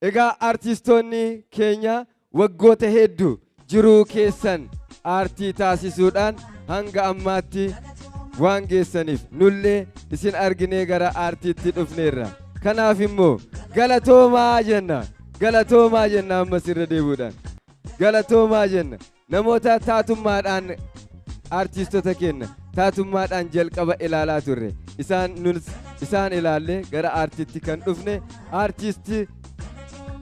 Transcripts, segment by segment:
Egaa artistoonni keenya waggoota hedduu jiruu keessan aartii taasisuudhaan hanga ammaatti waan geessaniif nullee isin arginee gara aartiitti dhufneerra. Kanaaf immoo galatoomaa jenna. Galatoomaa jenna ammas irra deebi'uudhaan. Galatoomaa jenna. Namoota taatummaadhaan artiistota keenya taatummaadhaan jalqaba ilaalaa turre. Isaan nus isaan ilaalle gara aartiitti kan dhufne aartisti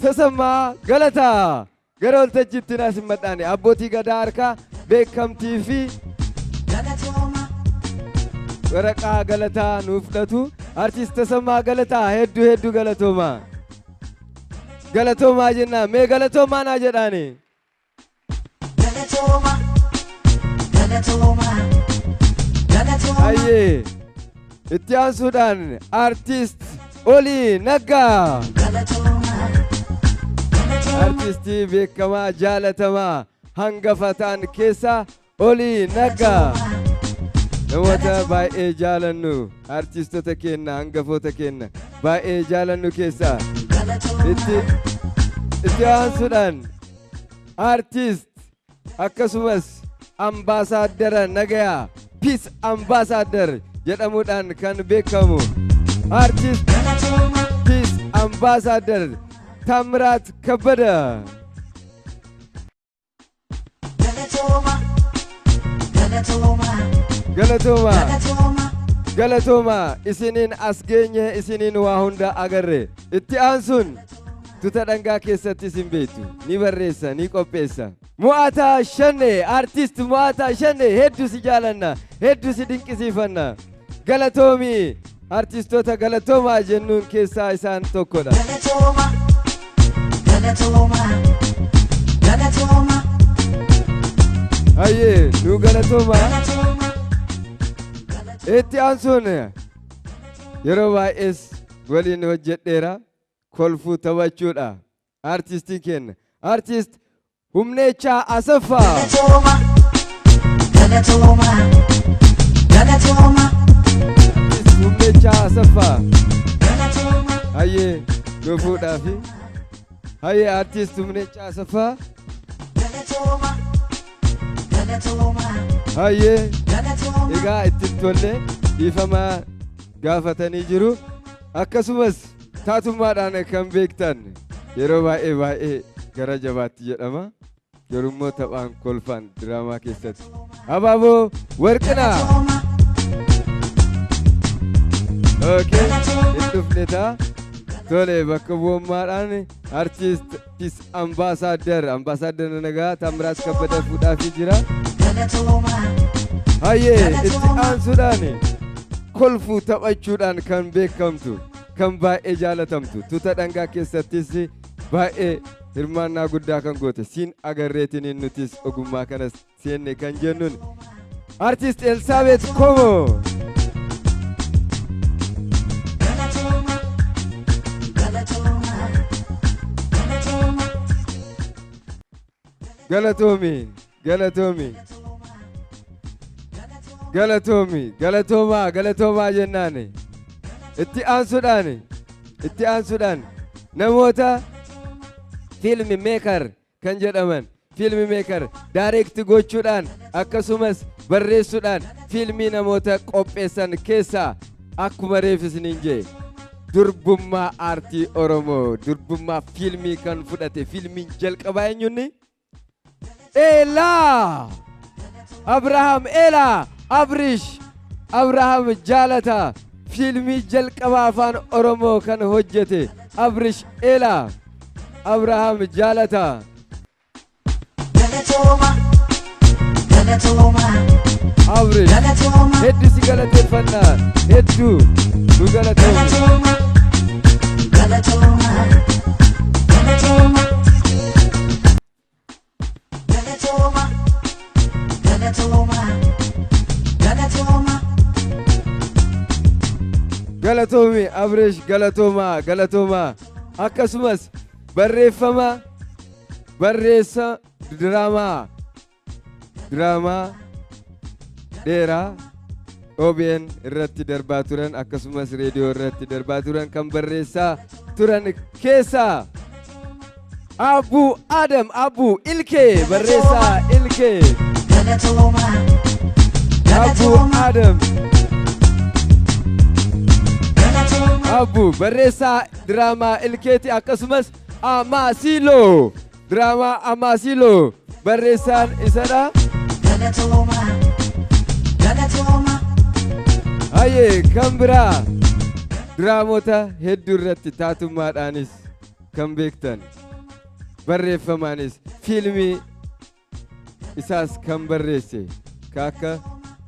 Tasammaa Galataa. Gara waltajjiitti naa simmadhaani abbootii gadaa harkaa beekamtii fi waraqaa galataa nuuf fudhatu. Artiist Tasammaa Galataa hedduu hedduu galatoomaa. Galatoomaa jennaa mee galatoomaa naa jedhaani. Galatooma, galatooma, galatooma. Hayyee itti aansuudhaan artiist Olii Naggaa. Galatooma, galatooma. Artiistii beekamaa jaalatamaa hangafa ta'an keessaa Olii Naggaa. Namoota baay'ee jaalannu artiistota keenya hangafoota keenya baay'ee jaalannu keessaa itti aansuudhaan artiist akkasumas ambaasaaddara nagayaa peace ambassador jedhamuudhaan kan beekamu artiist peace ambassador Taamiraat Kabbada. Galatooma, galatooma, Galatooma. Galatooma. Galatooma isiniin as geenye isiniin waa hunda agarre. Itti aansuun tuta dhangaa keessatti isin beektu ni barreessa ni qopheessa. Mo'ataa Shanne artist Mo'ataa Shanne hedduu si jaalanna hedduu si dinqisiifanna. Galatoomi artistoota galatoomaa jennuun keessaa isaan tokkodha. Galatooma, galatooma, galatooma, Hayyee nu galatoomaa. Galatooma. Itti aansuun yeroo baay'ees waliin hojjedheera kolfuu taphachuudha. Artistiin keenya artist Humneechaa Asaffaa. Galatooma, galatooma, galatooma, Artist Humneechaa Asaffaa. Galatooma. Hayyee nu fuudhaafi. Hayyee artist Humneechaa Asaffaa. Galatooma, galatooma, Hayyee galatooma. Egaa itti tolle dhiifama gaafatanii jiru. Akkasumas taatummaadhaan kan beektan yeroo baay'ee baay'ee gara jabaatti jedhama. Garuu taphaan kolfaan diraamaa keessatti. Abaaboo Warqinaa. Galatooma, Okay. Hin dhufne ta'a. Tole bakka bu'ummaadhaan artiist peace ambassador ambassador nagaa Taamiraat Kabbada fuudhaafii jira. Galatooma, Hayyee itti aansuudhaan kolfuu taphachuudhaan kan beekamtu kan baay'ee jaalatamtu tuta dhangaa keessattis baay'ee hirmaannaa guddaa kan goote siin agarreetiniin nutis ogummaa kanas seenne kan jennuun artist Elsaabeet Komoo. Galatooma, galatooma, galatooma. Galatoomi, galatoomi, galatoomi, galatoomaa, galatoomaa jennaan itti aansuudhaan namoota film maker kan jedhaman film maker direct gochuudhaan akkasumas barreessuudhaan fiilmii namoota qopheessan keessaa akkuma reef isiniin jee durbummaa aartii Oromoo durbummaa fiilmii kan fudhate fiilmiin jalqabaa eenyunni? Eelaa! Abrahaam Eelaa! Abrish! Abrahaam Jaalata fiilmii jalqabaa afaan Oromoo kan hojjete Abrish Eelaa! Abrahaam Jaalata. Galatooma, galatooma, Abrish galatooma, hedduu si galateeffanna hedduu nu galatoomi. Galatooma, galatooma, galatooma. Galatooma, galatooma, galatooma. Galatoomi Abrish galatoomaa galatoomaa akkasumas barreeffama barreessa diraamaa dheeraa OBN irratti darbaa turan akkasumas reediyoo irratti darbaa turan kan barreessaa turan keessaa Abbuu Adam Abbuu Ilkee, barreessaa Ilkee. Galatooma. Abbuu Galatooma. Adam Galatooma. Abbuu barreessaa diraamaa Ilkeeti, akkasumas Amaasiiloo, diraamaa Amaasiiloo barreessaan isadha. Galatooma. Galatooma. Hayyee, kan biraa diraamota hedduu irratti taatummaadhaanis kan beektan, barreeffamaanis fiilmii isaas kan barreesse ka akka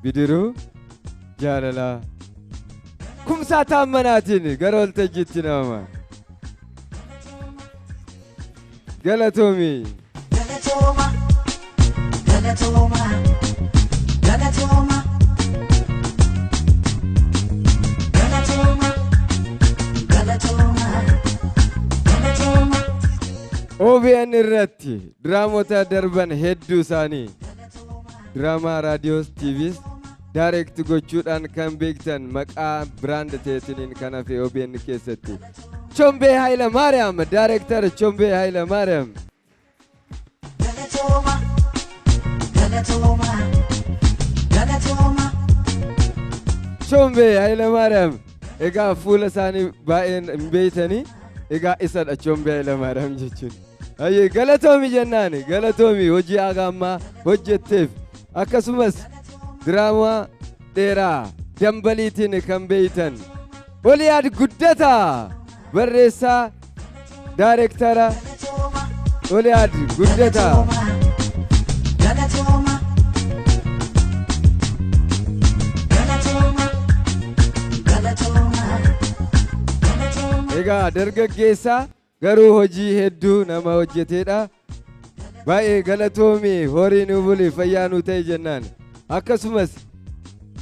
Bidiruu Jaalalaa, Kumsaa Taammanaatiin gara waltajjiitti nama. Galatoomi. Galatooma. Galatooma. Galatooma. Galatooma. Galatooma. Galatooma. OBN irratti diraamota darban hedduu isaanii, diraamaa raadiyoos TVs direct gochuudhaan kan beektan, maqaa brand ta'eetiniin kan hafe OBN keessatti Chombee Haayila Maariyaam, Daareektar Chombee Haayila Maariyaam. Galatooma. Galatooma. Galatooma. Chombee Haayila Maariyaam, egaa fuula isaanii baay'een hin beeytanii, egaa isadha Chombee Haayila Maariyaam jechuun. Hayyee, galatoomi jennaani, galatoomi hojii haga ammaa hojjetteef. Akkasumas diraamaa dheeraa Dambaliitiin kan beeytan Oliyaad Guddataa, barreessaa daarektara Galatooma. Oliyaad Guddataa. Galatooma. Galatooma. Galatooma. Galatooma. Egaa dargaggeessaa garuu hojii hedduu nama hojjeteedha. Baay'ee galatoomi, horii nu buli, fayyaa nu ta'e jennaan. Akkasumas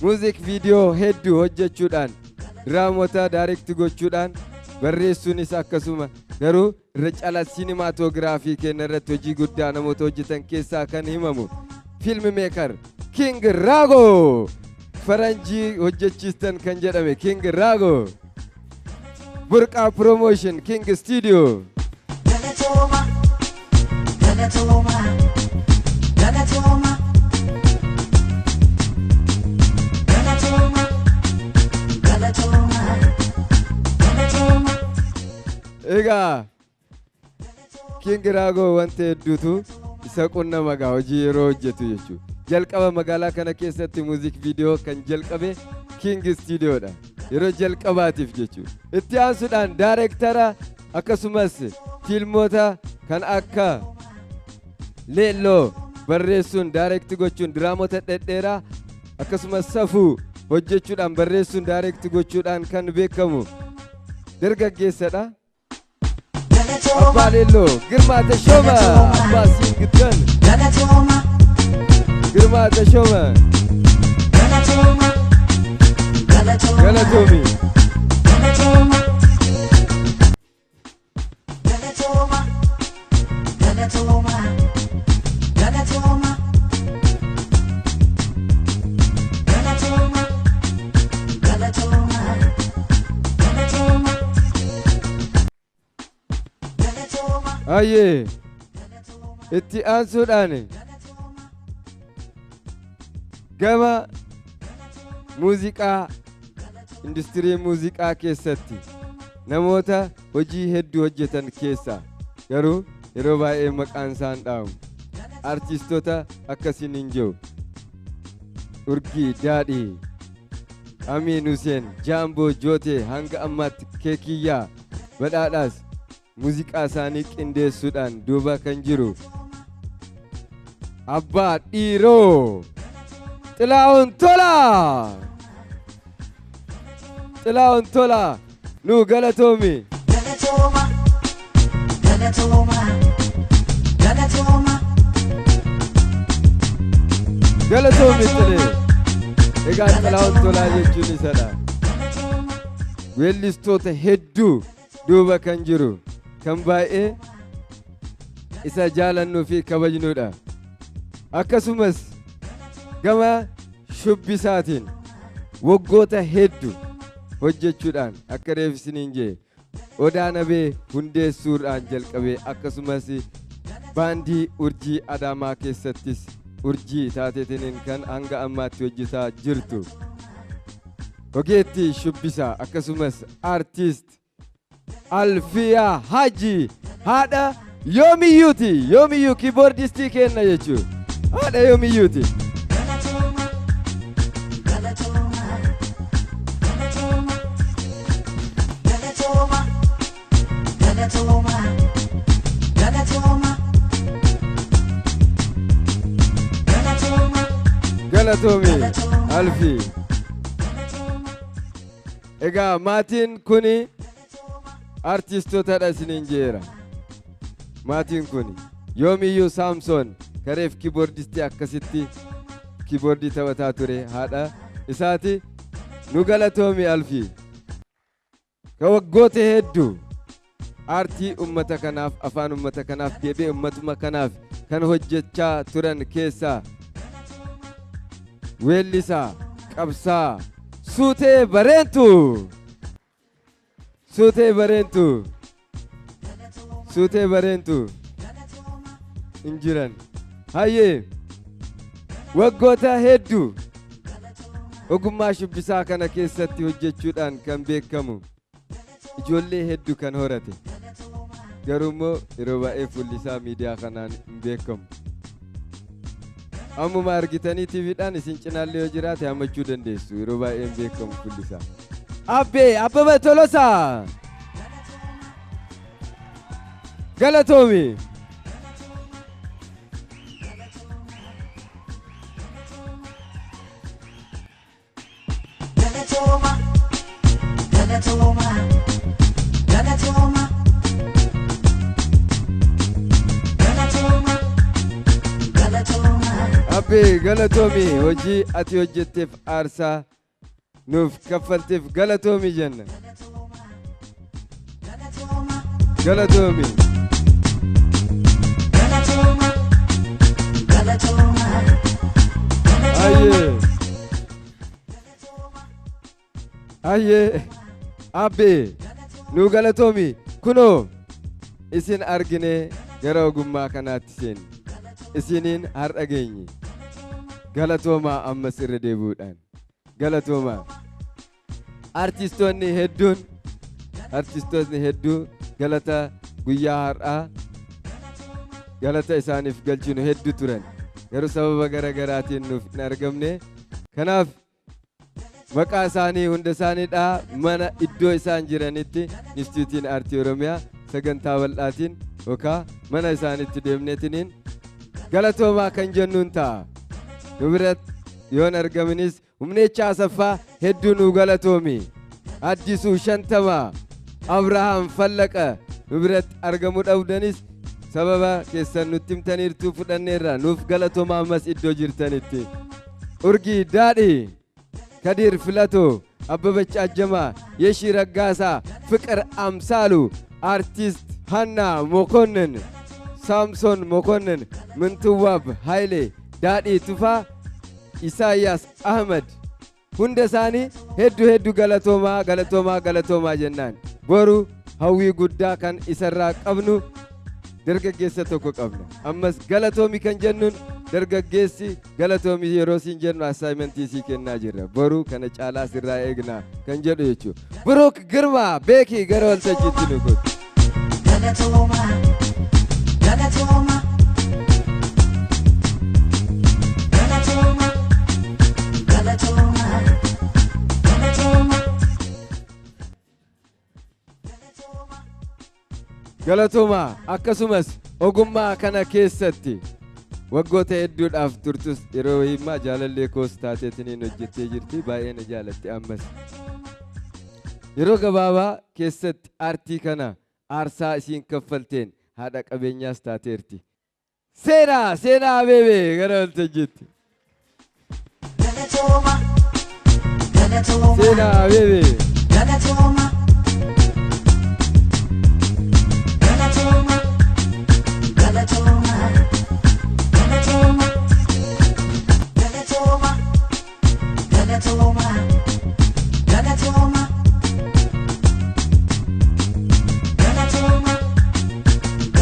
music video hedduu hojjechuudhaan, diraamota direct gochuudhaan, barreessuunis akkasuma, garuu irra caalaa cinematography keenya irratti hojii guddaa namoota hojjetan keessaa kan himamu film maker King Rago, faranjii hojjechiistan kan jedhame King Rago, Burqaa Promotion, King Studio. Galatooma. Galatooma. Galatooma. Galatooma. Galatooma. Galatooma. Egaa King Rago wanta hedduutu isa qunnama gaa hojii yeroo hojjetu jechuudha. Jalqaba magaalaa kana keessatti music video kan jalqabe King Studioodha. Yeroo jalqabaatiif jechuudha. Itti aansuudhaan daarektara akkasumas fiilmoota kan akka Leelloo barreessuun direct gochuun, diraamota dhedheeraa akkasumas Safuu hojjechuudhaan, barreessuun direct gochuudhaan kan beekamu dargaggeessadha. Galatooma. Abbaa Leelloo, Girmaa Tashooma, Abbaa Siingittan, Galatooma. Girmaa Tashooma, Galatooma. Galatooma. Galatoomi. Galatooma. Galatooma. Galatooma. Galatooma. Galatooma. Galatooma. Galatooma. Galatooma. Ayyee, itti aansuudhaan gama muuziqaa, industirii muuziqaa keessatti namoota hojii hedduu hojjetan keessaa garuu yeroo baay'ee maqaan isaan dhaamu artistoota akkasiin hin jiru. Urgii Daadhii, Amiin Huseen, Jaamboo Jootee, hanga ammaatti Keekiyyaa Badhaadhaas muuziqaa isaanii qindeessuudhaan duuba kan jiru Abbaa Dhiiroo, Xilaa'oon Tolaa. Xilaa'oon Tolaa, nu galatoomi. Galatooma. Galatooma. Galatooma. Galatoomi Xilee. Egaa Xilaa'oon Tolaa jechuun isadha. Weellistoota hedduu duuba kan jiru kan baay'ee isa jaalannuu fi kabajnudha. Akkasumas gama shubbisaatiin waggoota hedduu hojjechuudhaan akka reefisiniin jee Odaa Nabee hundeessuudhaan jalqabee akkasumas baandii Urjii Adaamaa keessattis urjii taateetiniin kan hanga ammaatti hojjetaa jirtu. Ogeettii shubbisaa akkasumas artist Alfiyaa Haji haadha yoomiyyuuti. Yoomiyyuu keyboardistii kenna jechuudha. Haadha yoomiyyuuti. Galatooma, galatooma, galatooma, galatooma, galatooma, galatooma, galatooma, Galatoomi Alfii. Galatooma. Egaa maatiin kuni artistootadha isiniin jeera. Maatiin kuni yoomiyyuu Saamsoon kareef keyboardistii akkasitti keyboardii taphataa ture haadha isaati. Nu galatoomi Alfii. Ka waggoota hedduu aartii ummata kanaaf, afaan ummata kanaaf, deebi'ee ummatuma kanaaf kan hojjechaa turan keessaa weellisaa qabsaa Suutee Bareentu. Suutee Bareentu. Suutee Bareentu. Hin jiran. Hayyee, waggoota hedduu ogummaa shubbisaa kana keessatti hojjechuudhaan kan beekamu, ijoollee hedduu kan horate, garuu immoo yeroo baay'ee fuulli isaa miidiyaa kanaan hin beekamu. Ammuma argitanii TVdhaan isin cinaallee yoo jiraate hammachuu dandeessu, yeroo baay'ee hin beekamu fuulli isaa. Abbee Abbaba Tolosaa. Galatoomi. Galatooma, galatooma, galatooma, galatooma, galatooma. Abbee, galatoomi. Hojii ati hojjetteef, aarsaa nuuf kaffalteef galatoomi jenna. Galatooma, Galatoomi. galatooma, galatooma, galatooma. Ayyee. Ayyee. Abbee, nu galatoomi. Kunoo isin argine gara ogummaa kanaatti seenne. Isiniin har'a geenye. Galatoomaa ammas irra deebi'uudhaan. Galatoomaa. Artistoonni hedduun, artistoonni hedduu galata guyyaa har'aa galata isaaniif galchinu hedduu turan. Garuu sababa gara garaatiin nuuf hin argamne. Kanaaf maqaa isaanii hunda isaaniidha mana iddoo isaan jiranitti Inistituutiin Aartii Oromiyaa sagantaa bal'aatiin yookaan mana isaanitti deemneetiniin galatoomaa kan jennuun ta'a. Nu biratti yoon argaminis, Humneechaa Asaffaa, hedduu nu galatoomi. Addisuu Shantamaa, Abrahaam Fallaqa, nu biratti argamuu dhabdanis sababa keessan nutti himtaniirtuu, fudhanneerra, nuuf galatoomaa ammas iddoo jirtanitti. Urgii Daadhii, Kadir Filatoo, Abbabach Ajjamaa, Yeshii Raggaasaa, Fiqir Amsaalu, Artist Hanna Mokonnin, Saamson Mokonnin, Mintuwaab Hayilee, Daadhii Tufaa, Isaayyaas Ahmad, hunda isaanii hedduu hedduu galatoomaa, galatoomaa, galatoomaa jennaan. Boru hawwii guddaa kan isarraa qabnu dargaggeessa tokko qabna. Ammas galatoomi kan jennuun dargaggeessi galatoomi yeroo siin jennu assignmentii sii kennaa jirra. Boru kana caalaa sirraa eegna kan jedhu jechuudha. Buruuk Girmaa Beekii, gara waltajjiitti nu kotu. Galatooma, galatooma, galatooma, galatooma, galatooma. Galatoomaa. Akkasumas ogummaa kana keessatti waggoota hedduudhaaf turtus, yeroo himaa jaalallee koos taateetiniin hojjettee jirti, baay'ee na jaalatti. Ammas yeroo gabaabaa keessatti aartii kana aarsaa isiin kaffalteen haadha qabeenyaas taateerti. Seenaa, Seenaa Abeebee, gara waltajjiitti. Galatooma, galatooma, Seenaa Abeebee. Galatooma, galatooma, galatooma, galatooma, galatooma, galatooma, galatooma.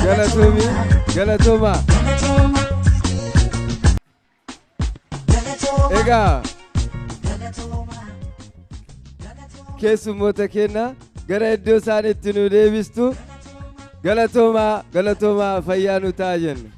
Galatoomi, galatoomaa. Galatooma. Galatooma. Egaa Galatooma. Galatooma. Keessummoota keenya gara iddoo isaan itti nu deebistu. Galatoomaa, galatoomaa, fayyaa nu ta'a jenna.